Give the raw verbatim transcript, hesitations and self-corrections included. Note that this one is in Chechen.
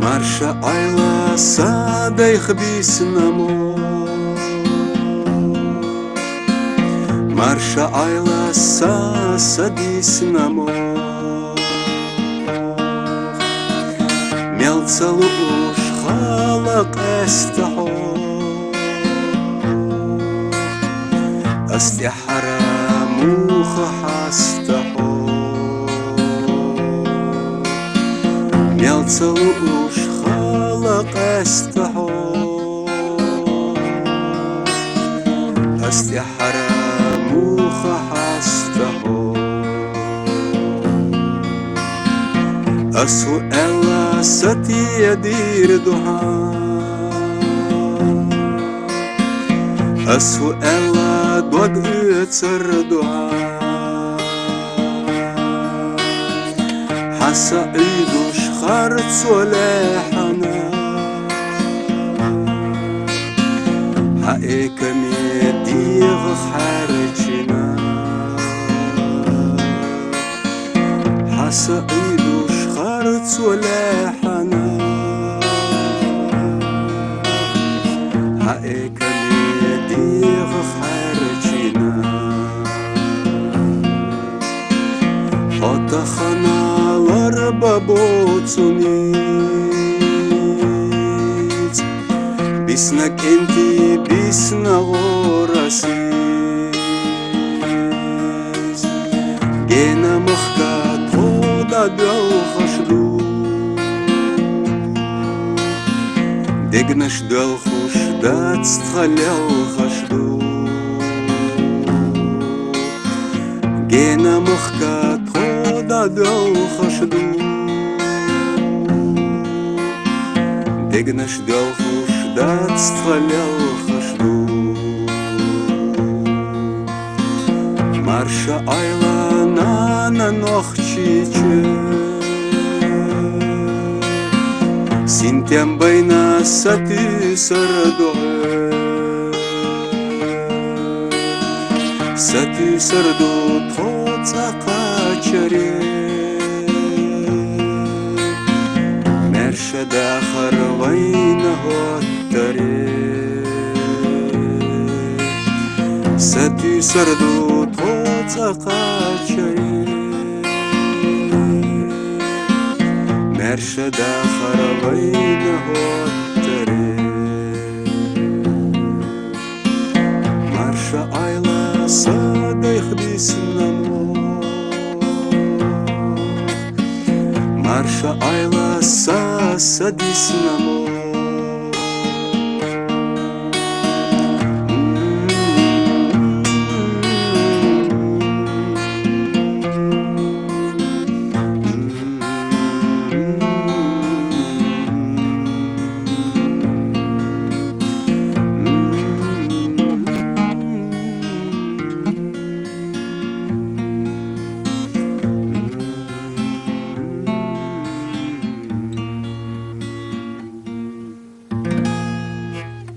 Марша Ӏайла са дайх бийсна мох, марша Ӏайла са, са дийсна мох. Мел ца луш хала къаьста хьо, ас тӀехьара муха хьаста хьо. Мел ца луш хала къаьста хьо, ас тӀехьара муха хьаста хьо. Ас хӀу аьлла сатийдийр ду хьан, ас хӀу аьлла дог оьцур ду хьан. Хьа са Ӏуьйдуш харцо лаьхьана, хьа экаме дегӀах хьаьрчина. Хьа са Ӏуьйдуш харцо лаьхьана, хьа экаме дегӀах хьаьрчина. Хьо тахана ларба боцунца, бисна кӀентий, бисна гӀорасица. Гена махка тхо дӀадоьлхуш ду, дегнаш доьлхуш дац тха, лелхаш ду. Гена махка тхо дӀадоьлхуш ду, дегнаш доьлхуш дац тха, лелхаш ду. Марша Ӏайла нана Нохчийчоь, синтем байна сатуьйсур ду хьо, сатуьйсур ду тхо цӀа кхачаре. Маьрша дахар вайна хӀоттаре, сатуьйсур ду тхо цӀа кхачаре. Маьрша дахар вайна хӀоттаре. Марша Ӏайла са дайх бийсна мох, марша Ӏайла са, са дийсна мох.